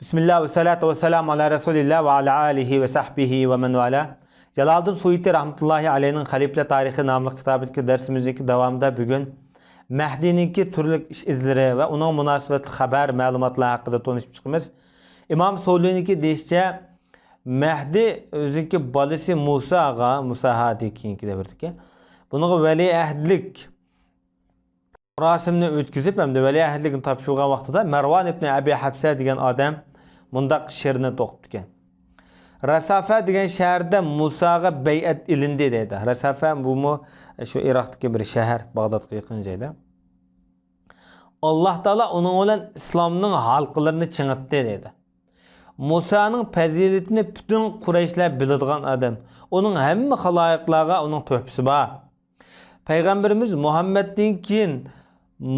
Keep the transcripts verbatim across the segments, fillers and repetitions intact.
بىسمىللا ۋەسسالاتۇ ۋەسسالامۇ ئالا رەسۇلىللا ۋە ئالا ئالىھى ۋە سەھبىھى ۋە مەن ۋالا. جالالىدىن سۇيۇتى رەھمەتۇللاھى ئەلەيھنىڭ خەلىپىلەر تارىخى ناملىق كىتابىدىكى دەرسىمىزنىڭكى داۋامىدا بۈگۈن مەھدىنىڭكى تۈرلۈك ئىش ئىزلىرى ۋە ئۇنىڭ مۇناسىۋەتلىك خەۋەر، مەلۇماتلار ھەققىدە تونۇشۇپ چىقىمىز. ئىمام سولىنىڭكى دېيىشىچە، مەھدى ئۆزىنىڭكى بالىسى مۇساغا، مۇسا ھادى كېيىنكى دەۋردىكى، بۇنىڭغا ۋەلىئەھدلىك مۇراسىمنى ئۆتكۈزۈپ، ھەمدە ۋەلىئەھدلىكنى تاپشۇرغان ۋاقتىدا مەرۋان ئىبنى ئەبى ھەپسە دېگەن ئادەم مۇنداق شېئىرنى توقۇپتىكەن. رەسافە دېگەن شەھەردە مۇساغا بەيئەت ئېلىندى دەيدۇ. رەسافە بۇمۇ شۇ ئىراقتىكى بىر شەھەر، باغدادقا يېقىن جايدا. ئاللاھ تائالا ئۇنىڭ بىلەن ئىسلامنىڭ ھالقىلىرىنى چىڭىتتى دەيدۇ. مۇسانىڭ پەزىلىتىنى پۈتۈن قۇرەيشلەر بىلىدىغان ئادەم. ئۇنىڭ ھەممە خالايىقلارغا ئۇنىڭ تۆھپىسى بار. پەيغەمبىرىمىز مۇھەممەدتىن كېيىن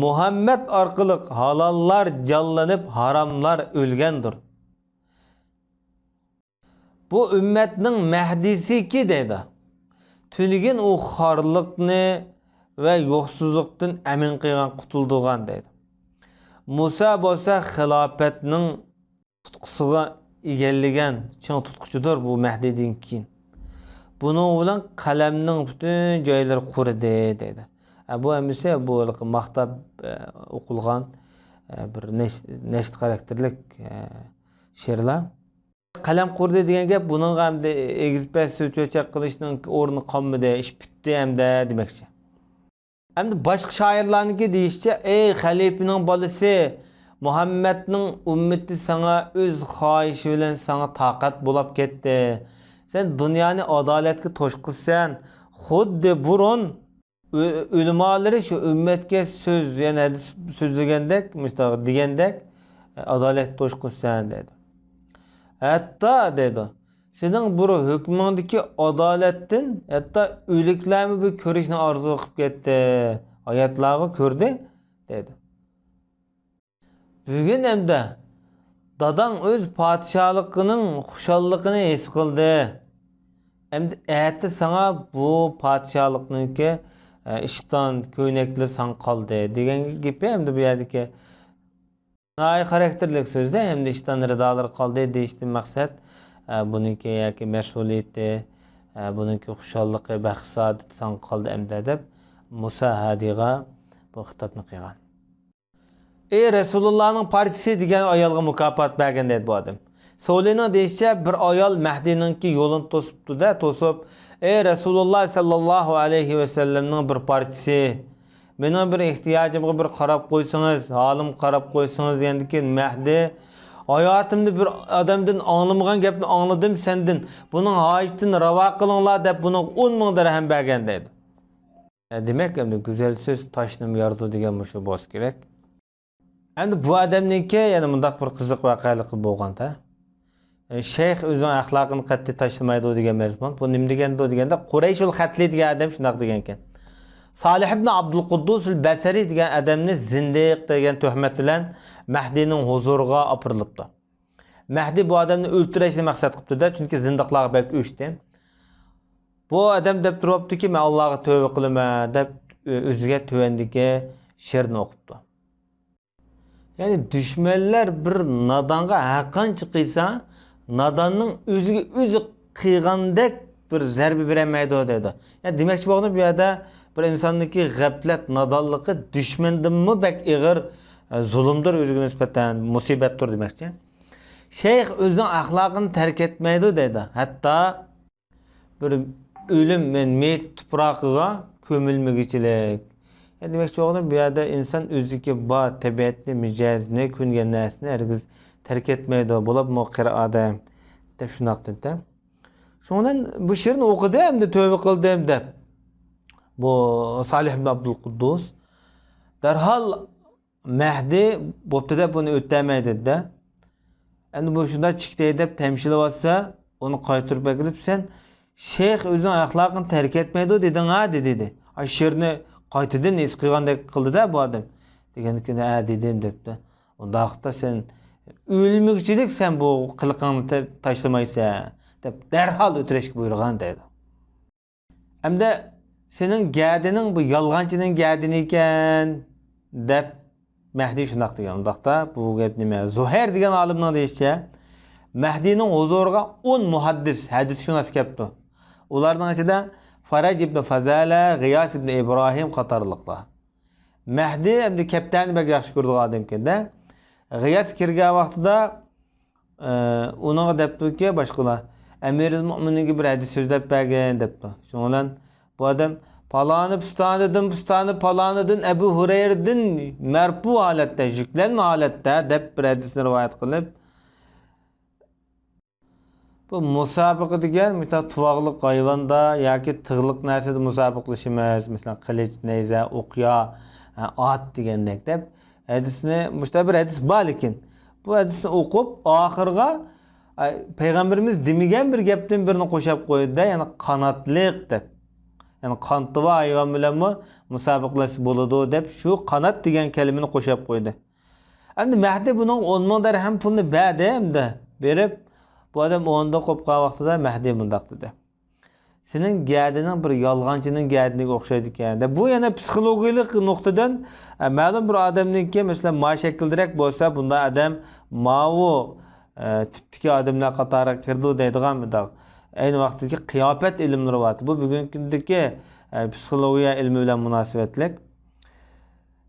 مۇھەممەد ئارقىلىق ھالاللار جانلىنىپ، ھاراملار ئۆلگەندۇر. بۇ ئۈممەتنىڭ مەھدىسىكى دەيدۇ. تۈنۈگۈن ئۇ خارلىقنى ۋە يوقسۇزلۇقتىن ئەمىن قىلغان، قۇتۇلدۇرغان دەيدۇ. مۇسا بولسا خىلاپەتنىڭ تۇتقىسىغا ئىگىلىگەن چىڭ تۇتقۇچىدۇر بۇ مەھدىدىن كېيىن. بۇنىڭ بىلەن قەلەمنىڭ پۈتۈن جايلىرى قۇرۇدى دەيدۇ. ئە، بۇ ھەممىسى بۇ ھېلىقى ماختاپ، ئە، ئوقۇلغان، ئە، بىر نەش-، نەشت خاراكتېرلىك، ئە، شېئىرلار. قەلەم قۇرۇدى دېگەن گەپ، بۇنىڭغا ئەمدى ئېگىز-پەس، سۆز-چۆچەك قىلىشنىڭ ئورنى قالمىدى، ئىش پۈتتى ئەمدى دېمەكچى. ئەمدى باشقا شائىرلارنىڭكى دېيىشىچە، ئەي خەلىپىنىڭ بالىسى، مۇھەممەدنىڭ ئۈممىتى ساڭا ئۆز خاھىشى بىلەن ساڭا تاقەت بولاپ كەتتى. سەن دۇنيانى ئادالەتكە توشقۇزىسەن. خۇددى بۇرۇن ئۆ-، ئۆلىمالىرى شۇ ئۈممەتكە سۆز، يەنى ھەدىس سۆزلىگەندەك، مۇشۇنداق دېگەندەك، ئادالەتكە توشقۇزىسەن دەيدۇ. ھەتتا دەيدۇ، سېنىڭ بۇ ھۆكمۈڭدىكى ئادالەتتىن ھەتتا ئۆلۈكلەرمۇ بۇ كۆرۈشنى ئارزۇ قىلىپ كەتتى. ھاياتلارغۇ كۆردى دەيدۇ. بۈگۈن ئەمدى داداڭ ئۆز پادىشاھلىقىنىڭ خۇشاللىقىنى ھېس قىلدى. ئەمدى ئەتە ساڭا بۇ پادىشاھلىقنىڭكى، ئە، ئىشتان، كۆينەكلىرى ساڭا قالدى دېگەن گېپى ئەمدى بۇ يەردىكى جىنايى خاراكتېرلىك سۆزدە، ھەمدە ئىشتان رىدالىرى قالدى دېيىشتىن مەقسەت، ئە، بۇنىڭكى ياكى مەسئۇلىيىتى، ئە، بۇنىڭكى خۇشاللىقى، بەخت-سائادىتى ساڭا قالدى ئەمدى دەپ، مۇسا ھادىغا بۇ خىتابنى قىلغان. ئى رەسۇلۇللانىڭ پارچىسى دېگەن ئايالغا مۇكاپات بەرگەن دەيدۇ بۇ ئادەم. سولىنىڭ دېيىشىچە، بىر ئايال مەھدىنىڭكى يولىنى توسۇپتۇ-دە، توسۇپ، ئى رەسۇلۇللا سەللەللاھۇ ئەلەيھى ۋەسەللەمنىڭ بىر پارچىسى، مېنىڭ بىر ئېھتىياجىمغا بىر قاراپ قويسىڭىز، ھالىمغا قاراپ قويسىڭىز دېگەندىكىن مەھدى، ھاياتىمدا بىر ئادەمدىن ئاڭلىمىغان گەپنى ئاڭلىدىم سەندىن، بۇنىڭ ھاجىتىنى راۋا قىلىڭلار دەپ بۇنىڭغا ئون مىڭ دىرھەم بەرگەن دەيدۇ. دېمەك، ئەمدى گۈزەل سۆز تاشنىمۇ يارىدۇ دېگەن مۇشۇ بولسا كېرەك. ئەمدى بۇ ئادەمنىڭكى يەنە مۇنداق بىر قىزىق ۋەقەلىكى بولغاندا، شەيخ ئۆزىنىڭ ئەخلاقىنى قەتئىي تاشلىمايدۇ دېگەن مەزمۇن. بۇ نېمە دېگەندۇ دېگەندە، قۇرەيشۇل خەتلى دېگەن ئادەم شۇنداق دېگەنكەن. سالىھ ئىبن ئابدۇل قۇددۇسۇل بەسرى دېگەن ئادەمنى زىندىق دېگەن تۆھمەت بىلەن مەھدىنىڭ ھۇزۇرىغا ئاپىرىلىپتۇ. مەھدى بۇ ئادەمنى ئۆلتۈرۈشنى مەقسەت قىپتۇ-دە، چۈنكى زىندىقلارغا بەك ئۆچتى. بۇ ئادەم دەپ تۇرۇپتۇكى، مەن ئاللاغا تۆۋە قىلىمەن دەپ، ئۆزىگە تۆۋەندىكى شېئىرنى ئوقۇپتۇ. يەنى دۈشمەنلەر بىر نادانغا ھەرقانچە قىلسا، ناداننىڭ ئۆزىگە ئۆزى قىلغاندەك بىر زەربە بېرەلمەيدۇ دەيدۇ. يەنى دېمەكچى بولغىنىم، بۇ يەردە بىر ئىنساننىڭكى غەپلەت، نادانلىقى دۈشمەندىنمۇ بەك ئېغىر، ئە، زۇلۇمدۇر، ئۆزىگە نىسبەتەن مۇسىبەتتۇر دېمەكچى. شەيخ ئۆزىنىڭ ئەخلاقىنى تەرك ئەتمەيدۇ دەيدۇ. ھەتتا بىر ئۆلۈم، مەن مېيىت تۇپراقىغا كۆمۈلمىگۈچىلىك. يەنى دېمەكچى بولغىنىم، بۇ يەردە ئىنسان ئۆزىدىكى بار تەبىئەتنى، مىجەزىنى، كۆنگەن نەرسىنى ھەرگىز تەرك ئەتمەيدۇ، بولۇپمۇ قېرى ئادەم دەپ شۇنداق دېدى. شۇنىڭ بىلەن بۇ شېئىرنى ئوقۇدى، ئەمدى تۆۋە قىلدىم دەپ. بۇ سالىھ ئىبن ئابدۇل قۇددۇس دەرھال مەھدى بوپتۇ دەپ ئۇنى ئۆتەلمەي دېدى-دە. ئەمدى بۇ شۇنداق چىكتەي دەپ تەمشىلىۋاتسا، ئۇنى قايتۇرۇپ ئەكېلىپ، سەن شەيخ ئۆزىنىڭ ئەخلاقىنى تەرك ئەتمەيدۇ دېدىڭ ھە دېدى. ئاشۇ شېئىرنى قايتىدىن ھېس قىلغاندەك قىلدى-دە بۇ ئادەم. دېگەندىكىن ھە دېدىم دەپتۇ. ئۇنداقتا سەن ئۆلمىگۈچىلىك سەن بۇ قىلىقىڭنى تا-، تاشلىمايسەن دەپ دەرھال ئۆتۈرۈشكە بۇيرۇغان دەيدۇ. ئەمدى سېنىڭ گەدىنىڭ بۇ يالغانچىنىڭ گەدىنى ئىكەن دەپ مەھدى شۇنداق دېگەن. ئۇنداقتا بۇ گەپ نېمە؟ زۇھەير دېگەن ئالىمنىڭ دېيىشىچە، مەھدىنىڭ ھۇزۇرىغا ئون مۇھەددىس، ھەدىسشۇناس كەپتۇ. ئۇلارنىڭ ئىچىدە فەرەج ئىبنى فازالە، غىياس ئىبنى ئىبراھىم قاتارلىقلار. مەھدى ئەمدى كەپتەرنى بەك ياخشى كۆرىدىغان ئادەمكەن-دە. غىياس كىرگەن ۋاقتىدا، ئە، ئۇنىڭغا دەپتۇكى باشقىلار، «ئەمىرۇل مۆمىنىنگە بىر ھەدىس سۆزلەپ بەرگىن» دەپتۇ. شۇنىڭ بىلەن بۇ ئادەم، «پالانى پۇستانىدىن، پۇستانى پالانىدىن، ئەبۇ ھۇرەيرىدىن مەرپۇ ھالەتتە، يۈكلەنمە ھالەتتە» دەپ بىر ھەدىسنى رىۋايەت قىلىپ، بۇ مۇسابىقە دېگەن مۇشۇنداق تۇۋاقلىق ھايۋاندا ياكى تىغلىق نەرسىدە مۇسابىقىلىشىمىز، مەسىلەن، قىلىچ، نەيزە، ئوقيا، ئە، ئات دېگەندەك دەپ ھەدىسنى، مۇشۇنداق بىر ھەدىس بار، لېكىن بۇ ھەدىسنى ئوقۇپ، ئاخىرىغا، ئە، پەيغەمبىرىمىز دېمىگەن بىر گەپتىن بىرنى قوشاپ قويدى-دە، يەنى قاناتلىق دەپ. يەنى قانتىۋا ھايۋان بىلەنمۇ مۇسابىقىلەشسە بولىدۇ دەپ، شۇ قانات دېگەن كەلىمىنى قوشاپ قويدى. ئەمدى مەھدى بۇنىڭغا ئون مىڭ دەرھەم پۇلنى بەردى ئەمدى. بېرىپ، بۇ ئادەم ئورنىدىن قوپقان ۋاقتىدا مەھدى مۇنداق دېدى، «سېنىڭ گەدىنىڭ بىر يالغانچىنىڭ گەدىنىگە ئوخشايدىكەن» دەپ. بۇ يەنە پسىخولوگىيەلىك نۇقتىدىن، ئە، مەلۇم بىر ئادەمنىڭكى، مەسىلەن، ما شەكىلدىرەك بولسا، بۇنداق ئادەم ماۋۇ، ئە، تىپتىكى ئادەملەر قاتارىغا كىرىدۇ دەيدىغان مۇنداق ئەينى ۋاقىتتىكى قىياپەت ئىلىملىرى بار. بۇ بۈگۈنكى كۈندىكى، ئە، پسىخولوگىيە ئىلمى بىلەن مۇناسىۋەتلىك.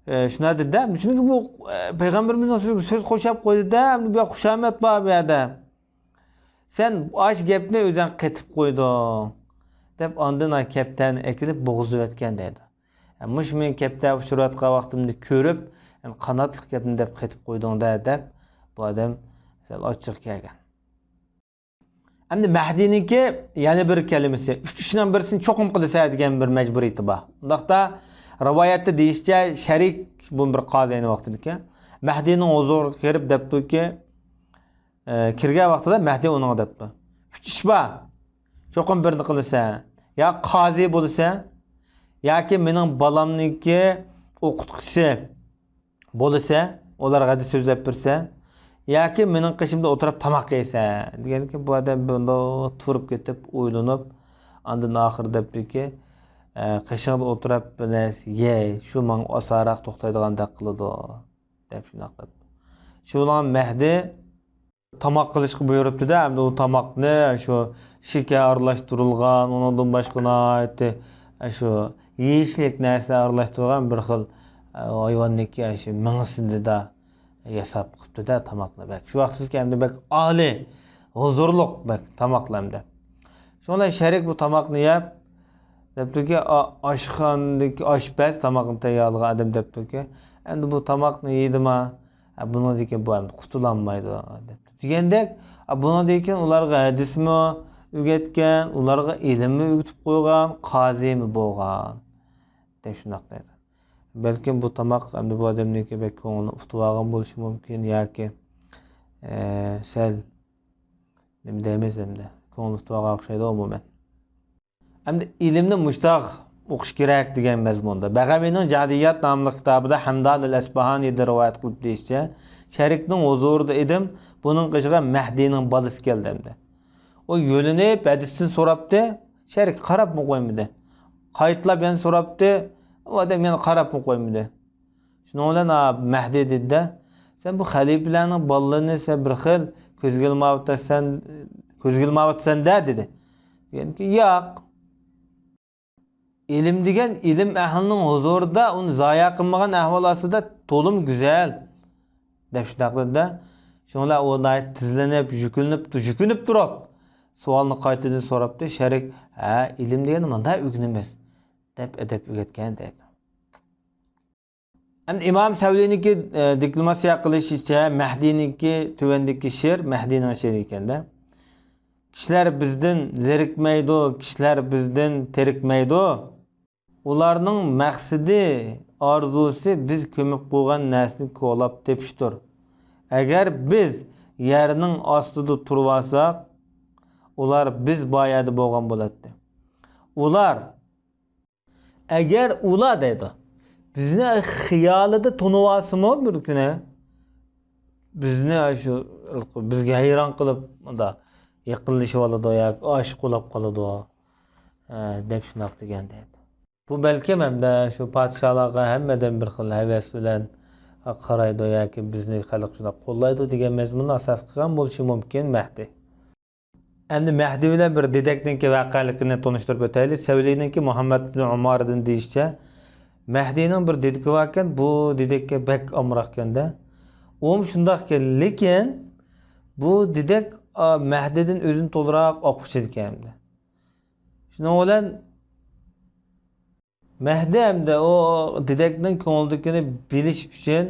ئە، شۇنداق دېدى-دە، چۈنكى بۇ، ئە، پەيغەمبىرىمىزنىڭ سۆزىگە سۆز قوشاپ قويدى-دە، ئەمدى بۇ يەردە خۇشامەت بار بۇ يەردە. «سەن ئاش گەپنى ئۆزۈڭ قېتىپ قويدۇڭ» دەپ، ئاندىن كەپتەرنى ئەكېلىپ بوغۇزلىۋەتكەن دەيدۇ. «ئە، مۇشۇ مېنىڭ كەپتەر ئۇچراۋاتقان ۋاقتىمنى كۆرۈپ، يەنى قاناتلىق گەپنى دەپ قېتىپ قويدۇڭ-دە» دەپ، بۇ ئادەم سەل ئاچچىقى كەلگەن. ئەمدى مەھدىنىڭكى يەنە بىر كەلىمىسى، «ئۈچ ئىشنىڭ بىرسىنى چوقۇم قىلىسەن» دېگەن بىر مەجبۇرىيىتى بار. ئۇنداقتا رىۋايەتتە دېيىشىچە، شەرىك، بۇ بىر قازى ئەينى ۋاقتىدىكى، مەھدىنىڭ ھۇزۇرىغا كىرىپ دەپتۇكى، ئە، كىرگەن ۋاقتىدا مەھدى ئۇنىڭغا دەپتۇ، «ئۈچ ئىش بار، چوقۇم بىرنى قىلىسەن. يا قازى بولىسەن، ياكى مېنىڭ بالامنىڭكى ئوقۇتقۇچىسى بولىسەن، ئۇلارغا ھەدىس سۆزلەپ بېرىسەن، ياكى مېنىڭ قېشىمدا ئولتۇرۇپ تاماق يەيسەن» دېگەنكى، بۇ ئادەم بۇنداق تۇرۇپ كېتىپ ئويلىنىپ، ئاندىن ئاخىرى دەپتۇكى، «ئە، قېشىڭدا ئولتۇرۇپ بىر نەرسە يەي، شۇ ماڭا ئاسانراق توختايدىغاندەك قىلىدۇ» دەپ شۇنداق دەپتۇ. شۇ بىلەن مەھدى تاماق قىلىشقا بۇيرۇپتۇ-دە، ئەمدى ئۇ تاماقنى شۇ شېكەر ئارىلاشتۇرۇلغان، ئۇنىڭدىن باشقا ناھايىتى شۇ يېيىشلىك نەرسىلەر ئارىلاشتۇرۇلغان بىر خىل، ئە، ھايۋاننىڭكى شۇ مېڭىسىدا ياساپ قىپتۇ-دە تاماقنى بەك. شۇ ۋاقىتتىكى ئەمدى بەك ئالىي، ھۇزۇرلۇق بەك تاماقلار ئەمدى. شۇڭا شەرىك بۇ تاماقنى يەپ، دەپتۇكى، ئا-، ئاشخانىدىكى ئاشپەز، تاماقنى تەييارلىغان ئادەم دەپتۇكى، ئەمدى بۇ تاماقنى يېدىما، ئە، بۇنىڭدىن كېيىن بۇ ئەمدى قۇتۇلالمايدۇ، دەپتۇ. دېگەندەك، ئە، بۇنىڭدىن كېيىن ئۇلارغا ھەدىسمۇ ئۆگەتكەن، ئۇلارغا ئىلىممۇ ئۆگىتىپ قويغان، قازىمۇ بولغان، دەپ شۇنداق دەيدۇ. بەلكىم بۇ تاماق ئەمدى بۇ ئادەمنىڭكى بەك كۆڭلىنى ئۇتۇۋالغان بولۇشى مۇمكىن ياكى، ئە، سەل نېمە دەيمىز ئەمدى؟ كۆڭلى ئۇتۇۋالغان ئوخشايدۇ ئومۇمەن. ئەمدى ئىلىمنى مۇشتاق ئوقۇش كېرەك دېگەن مەزمۇندا بەغەۋىنىڭ جادىيات ناملىق كىتابىدا ھەمدانىل ئەسپاھانىيدا رىۋايەت قىلىپ دېيىشىچە، شەرىكنىڭ ھۇزۇرىدا ئىدىم، بۇنىڭ قېشىغا مەھدىنىڭ بالىسى كەلدى ئەمدى. ئۇ يۆلىنىپ ھەدىستىن سوراپتۇ، شەرىك قاراپمۇ قويمىدى. قايتىلاپ يەنە سوراپتۇ، ئۇ ئادەم يەنە قاراپمۇ قويمىدى. شۇنىڭ بىلەن، ھا، مەھدى دېدى-دە، سەن بۇ خەلىپىلەرنىڭ بالىلىرىنى سەن بىر خىل كۆزگە ئىلماۋاتىسەن، كۆزگە ئىلماۋاتىسەن-دە، دېدى. دېگەنكى، ياق. ئىلىم دېگەن ئىلىم ئەھلىنىڭ ھۇزۇرىدا ئۇنى زايە قىلمىغان ئەھۋال ئاستىدا تولىمۇ گۈزەل، دەپ شۇنداق دېدى-دە. شۇڭا ئۇ ناھايىتى تىزلىنىپ، يۈكۈنۈپ، يۈكۈنۈپ تۇرۇپ، سوئالنى قايتىدىن سوراپتۇ. شەرىك، ھە، ئىلىم دېگەن مۇنداق ئۆگىنىمىز، دەپ ئەدەپ ئۆگەتكەن دەيدۇ. ئەمدى ئىمام سەۋلىنىڭكى، ئە، دېكلاماتسىيە قىلىشىچە، مەھدىنىڭكى تۆۋەندىكى شېئىر، مەھدىنىڭ شېئىرى ئىكەن-دە. كىشىلەر بىزدىن زېرىكمەيدۇ، كىشىلەر بىزدىن تېرىكمەيدۇ. ئۇلارنىڭ مەقسىتى، ئارزۇسى بىز كۆمۈپ قويغان نەرسىنى كولاپ تېپىشتۇر. ئەگەر بىز يەرنىڭ ئاستىدا تۇرۇۋالساق، ئۇلار بىز بار يەردە بولغان بولاتتى. ئۇلار ئەگەر ئۇلار دەيدۇ، بىزنى خىيالىدا تونۇۋالسىمۇ بىر كۈنى، بىزنى شۇ، بىزگە ھەيران قىلىپ، مۇنداق يېقىنلىشىۋالىدۇ ياكى ئاشىق بولاپ قالىدۇ، ھە، دەپ شۇنداق دېگەن دەيدۇ. بۇ بەلكىم ھەمدە شۇ پادىشاھلارغا ھەممىدىن بىر خىل ھەۋەس بىلەن، قارايدۇ ياكى بىزنى خەلق شۇنداق قوللايدۇ دېگەن مەزمۇننى ئاساس قىلغان بولۇشى مۇمكىن مەھدى. ئەمدى مەھدى بىلەن بىر دېدەكنىڭكى ۋەقەلىكىنى تونۇشتۇرۇپ ئۆتەيلى. سەۋلىنىڭكى مۇھەممەد ئىبن ئۇمارىدىن دېيىشىچە، مەھدىنىڭ بىر دېدىكى باركەن، بۇ دېدەككە بەك ئامراقكەن-دە. ئۇمۇ شۇنداقكەن، لېكىن بۇ دېدەك، ئا، مەھدىدىن ئۆزىنى تولىراق ئاپقۇچىدىكەن ئەمدى. شۇنىڭ بىلەن مەھدى ئەمدى ئۇ دېدەكنىڭ كۆڭلىدىكىنى بىلىش ئۈچۈن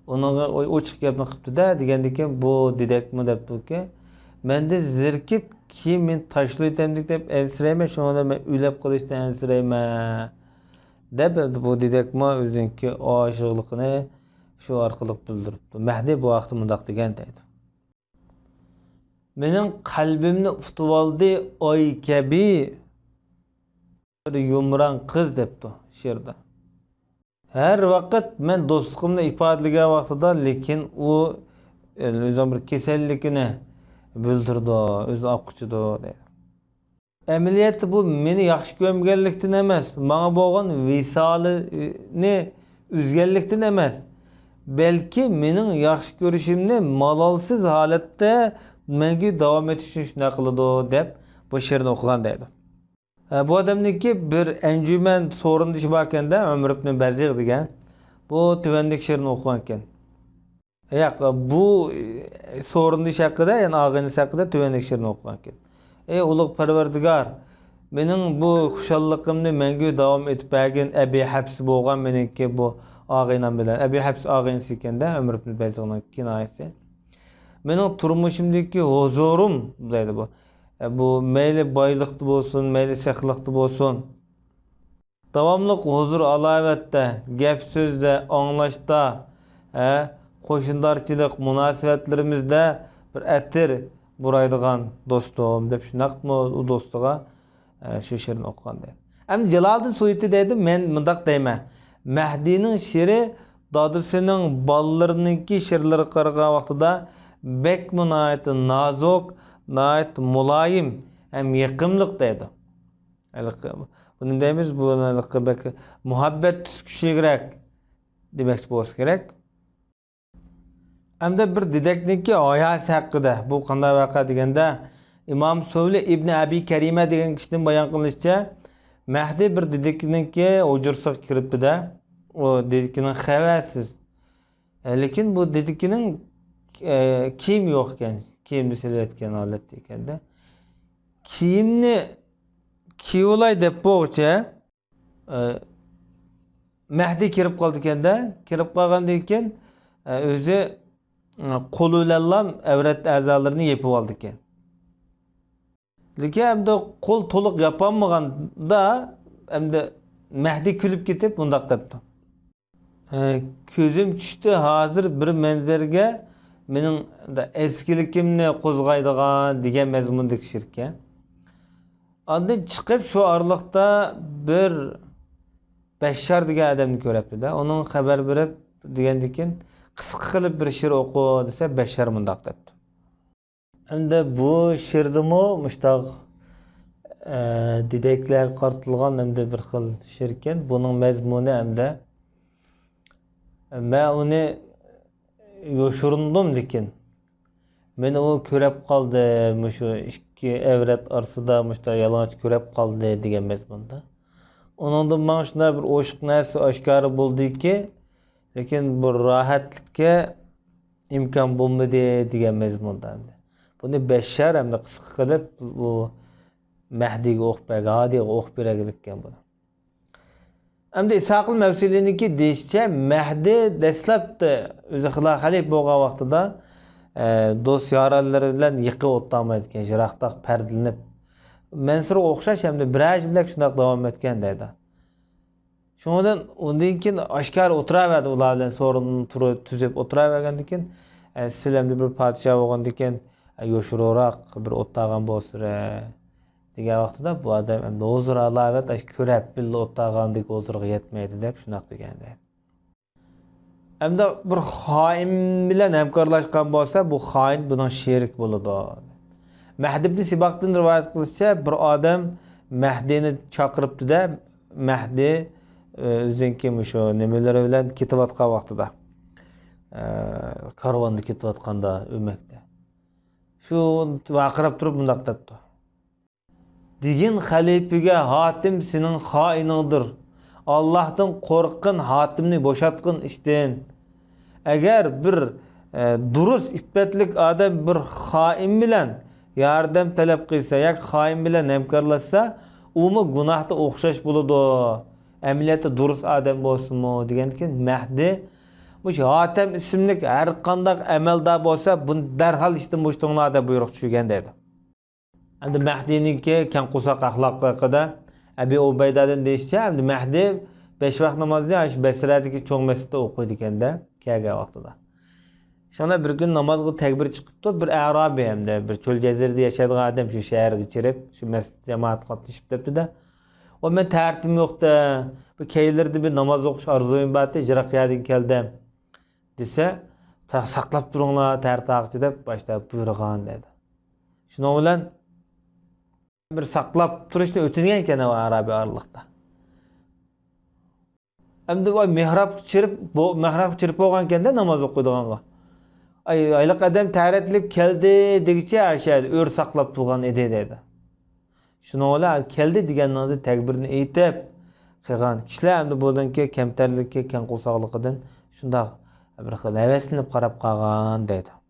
ئۇنىڭغا ئوچۇق گەپنى قىپتۇ-دە، دېگەندىكىن بۇ دېدەكمۇ دەپتۇكى، مەندىن زېرىكىپ، كېيىن مېنى تاشلىۋېتەمدىك دەپ ئەنسىرەيمەن، شۇنىڭ بىلەن مەن ئۆلۈپ قېلىشتىن ئەنسىرەيمەن، دەپ ئەمدى بۇ دېدەكمۇ ئۆزىنىڭكى ئاشىقلىقىنى شۇ ئارقىلىق بىلدۈرۈپتۇ. مەھدى بۇ ھەقتە مۇنداق دېگەن دەيدۇ. مېنىڭ قەلبىمنى ئۇتۇۋالدى ئاي كەبى بىر يۇمران قىز دەپتۇ شېئىردا. ھەر ۋاقىت مەن دوستلۇقۇمنى ئىپادىلىگەن ۋاقتىدا، لېكىن ئۇ ئۆزىنىڭ بىر كېسەللىكىنى بىلدۈرىدۇ، ئۆزىنى ئاپقۇچىدۇ دەيدۇ. ئەمەلىيەتتە بۇ مېنى ياخشى كۆرمىگەنلىكتىن ئەمەس، ماڭا بولغان ۋىسالىنى ئۈزگەنلىكتىن ئەمەس، بەلكى مېنىڭ ياخشى كۆرۈشۈمنى مالالسىز ھالەتتە مەڭگۈ داۋام ئېتىش ئۈچۈن شۇنداق قىلىدۇ، دەپ بۇ شېئىرنى ئوقۇغان دەيدۇ. ھە، بۇ ئادەمنىڭكى بىر ئەنجۈمەن سورۇندىشى باركەن-دە، ئۆمەر ئىبنى بەزىغ دېگەن. بۇ تۆۋەندىكى شېئىرنى ئوقۇغانكەن. ياق، بۇ، ئى، سورۇندىشى ھەققىدە، يەنى ئاغىنىسى ھەققىدە تۆۋەندىكى شېئىرنى ئوقۇغانكەن. ئەي ئۇلۇغ پەرۋەردىگار، مېنىڭ بۇ خۇشاللىقىمنى مەڭگۈ داۋام ئېتىپ بەرگىن، ئەبى ھەپس بولغان مېنىڭكى بۇ ئاغىنەم بىلەن. ئەبى ھەپس ئاغىنىسى ئىكەن-دە، ئۆمەر ئىبنى بەزىغنىڭ كىنايىسى. مېنىڭ تۇرمۇشۇمدىكى ھۇزۇرۇم دەيدۇ بۇ. ئە، بۇ مەيلى بايلىقتا بولسۇن، مەيلى سېخلىقتا بولسۇن. داۋاملىق ھۇزۇر-ھالاۋەتتە، گەپ-سۆزدە، ئاڭلاشتا، ھە، قوشنىدارچىلىق مۇناسىۋەتلىرىمىزدە بىر ئەتىر بۇرايدىغان دوستۇم، دەپ شۇنداقمۇ ئۇ دوستىغا، ھە، شۇ شېئىرنى ئوقۇغانىدى. ئەمدى جالالىدىن سۇيۇتى دەيدۇ، مەن مۇنداق دەيمەن، مەھدىنىڭ شېئىرى دادىسىنىڭ بالىلىرىنىڭكى شېئىرلىرىغا قارىغان ۋاقتىدا بەكمۇ ناھايىتى نازۇك، ناھايىتى مۇلايىم ھەم يېقىملىق دەيدۇ. ھېلىقى، بۇ نېمە دەيمىز؟ بۇ ھېلىقى بەك مۇھەببەت تۈسى كۈچلۈكرەك دېمەكچى بولسا كېرەك. ئەمدى بىر دېدەكنىڭكى ھاياسى ھەققىدە. بۇ قانداق ۋەقە دېگەندە، ئىمام سۆۋلى ئىبنى ئەبى كەرىمە دېگەن كىشىدىن بايان قىلىنىشىچە، مەھدى بىر دېدىكىنىڭكى ھۇجرىسىغا كىرىپتۇ-دە، ئۇ دېدىكىنىڭ خەۋەرسىز. ئە، لېكىن بۇ دېدىكىنىڭ، ئە، كىيىمى يوق ئىكەن، كىيىمنى سېلىۋەتكەن ھالەتتە ئىكەن-دە. كىيىمنى كىيىۋالاي دەپ بولغۇچە، ئە، مەھدى كىرىپ قالىدىكەن-دە، كىرىپ قالغاندىن كېيىن، ئە، ئۆزى، ئە، قولى بىلەنلا ئەۋرەت ئەزالىرىنى يېپىۋالىدىكەن. لېكىن ئەمدى قول تولۇق ياپالمىغاندا، ئەمدى مەھدى كۈلۈپ كېتىپ مۇنداق دەپتۇ. ھە، كۆزۈم چۈشتى ھازىر بىر مەنزىرىگە، مېنىڭ ئەسكىلىكىمنى قوزغايدىغان دېگەن مەزمۇندىكى شېئىركەن. ئاندىن چىقىپ شۇ ئارىلىقتا بىر بەششار دېگەن ئادەمنى كۆرەپتۇ-دە. ئۇنىڭ خەۋەر بېرىپ دېگەندىكىن، قىسقا قىلىپ بىر شېئىر ئوقۇ دېسە، بەششار مۇنداق دەپتۇ. ئەمدى بۇ شېئىردىمۇ مۇشتاق، ئە، دېدەكلەرگە قارىتىلغان ئەمدى بىر خىل شېئىركەن. بۇنىڭ مەزمۇنى ئەمدى، مەن ئۇنى يوشۇرۇندۇم، لېكىن مېنى ئۇ كۆرەپ قالدى، مۇشۇ ئىككى ئەۋرەت ئارىسىدا مۇشتاق يالىڭاچ كۆرەپ قالدى دېگەن مەزمۇندا. ئۇنىڭدىن ماڭا شۇنداق بىر ئوشۇق نەرسە ئاشكارا بولدىكى، لېكىن بۇ راھەتلىككە ئىمكان بولمىدى دېگەن مەزمۇندا ئەمدى. بۇنى بەششار ئەمدى قىسقا قىلىپ، بۇ مەھدىگە ئوقۇپ بەرگەن، ھادىيغا ئوقۇپ بېرەلىككەن بۇنى. ئەمدى ئىسھاقىل مەۋسىلىنىڭكى دېيىشىچە، مەھدى دەسلەپتە ئۆزى خىلا خەلىپە بولغان ۋاقتىدا، ئە، دوست يارەنلىرى بىلەن يېقىن ئولتۇرالمايدىكەن، يىراقتا پەردىلىنىپ. مەنسۇرغا ئوخشاش ئەمدى بىرەر يىلدەك شۇنداق داۋام ئەتكەن دەيدۇ. شۇنىڭدىن ئۇندىن كېيىن ئاشكارا ئولتۇراۋەردى ئۇلار بىلەن سورۇن تۇرۇ-، تۈزۈپ ئولتۇراۋەرگەندىن كېيىن، ئە، سىلەر ئەمدى بىر پادىشاھ بولغاندىن كېيىن، ئە، يوشۇرۇنراق بىر ئولتۇرغان بولسىلەر دېگەن ۋاقتىدا بۇ ئادەم ئەمدى ھۇزۇر ھالاۋەت ئاشۇ كۆرەپ بىللە ئولتۇرغاندىكى ھۇزۇرغا يەتمەيدۇ دەپ شۇنداق دېگەن. ئەمدى بىر خائىن بىلەن ھەمكارلاشقان بولسا، بۇ خائىن بۇنىڭ شېرىكى بولىدۇ. مەھدى ئىبنى سىباقتىن رىۋايەت قىلىشىچە، بىر ئادەم مەھدىنى چاقىرىپتۇ-دە، مەھدى، ئۆ، ئۆزىنىڭكى مۇشۇ نېمىلىرى بىلەن كېتىۋاتقان ۋاقتىدا. ئە، كارۋاندا كېتىۋاتقاندا ئۆمەكتە. شۇ ۋارقىراپ تۇرۇپ مۇنداق دەپتۇ. دېگىن خەلىپىگە ھاتىم سېنىڭ خائىنىڭدۇر. ئاللاھتىن قورققىن، ھاتىمنى بوشاتقىن ئىشتىن. ئەگەر بىر، ئە، دۇرۇس ئىپپەتلىك ئادەم بىر خائىن بىلەن ياردەم تەلەپ قىلسا ياكى خائىن بىلەن ھەمكارلاشسا، ئۇمۇ گۇناھتا ئوخشاش بولىدۇ. ئەمەلىيەتتە دۇرۇس ئادەم بولسىمۇ، دېگەندىكىن مەھدى، مۇشۇ ھاتەم ئىسىملىك ھەر قانداق ئەمەلدار بولسا، بۇنى دەرھال ئىشتىن بوشىتىڭلار دەپ بۇيرۇق چۈشۈرگەن دەيدۇ. ئەمدى مەھدىينىڭكى كەڭ قورساق ئەخلاقى ھەققىدە ئەبى ئۇبەيدادىن دېيىشىچە، ئەمدى مەھدى بەش ۋاق نامازنى ئاشۇ بەسرەدىكى چوڭ مەسچىتتە ئوقۇيدىكەن-دە، كەلگەن ۋاقتىدا. شۇڭا بىر كۈن نامازغا تەكبىر چىقىپتۇ، بىر ئەرابىي ھەمدە بىر چۆل جەزىرىدە ياشايدىغان ئادەم شۇ شەھەرگە چىرىپ، شۇ مەسچىت جامائەتكە قاتنىشىپ دەپتۇ-دە. ئۇ مەن تەرىتىم يوق-دە، بىر كەيلىرىدە بىر ناماز ئوقۇش ئارزۇيۇم بارتى، يىراق يەردىن كەلدىم، دېسە، ساقلاپ تۇرۇڭلار تەرىت ئاغىچى دەپ باشتا بۇيرۇغان دەيدۇ. شۇنىڭ بىلەن بىر ساقلاپ تۇرۇشنى ئۆتۈنگەن ئىكەن ئەرابىي ئارىلىقتا. ئەمدى ئۇ مېھرابقا چىرىپ، بۇ مېھرابقا چىرىپ بولغانكەندە ناماز ئوقۇيدىغانغا. ئاي، ھېلىقى ئادەم تەرەتلىپ كەلدى دېگۈچە ئاشۇ يەردە ئۆرە ساقلاپ تۇرغان ئىدى دەيدۇ. شۇنىڭ بىلەن كەلدى دېگەننىڭدە تەكبىرنى ئېيتىپ قىلغان كىشىلەر ئەمدى بۇنىڭكى كەمتەرلىكى، كەڭ قورساقلىقىدىن شۇنداق بىر خىل ھەۋەسلىنىپ قاراپ قالغان دەيدۇ.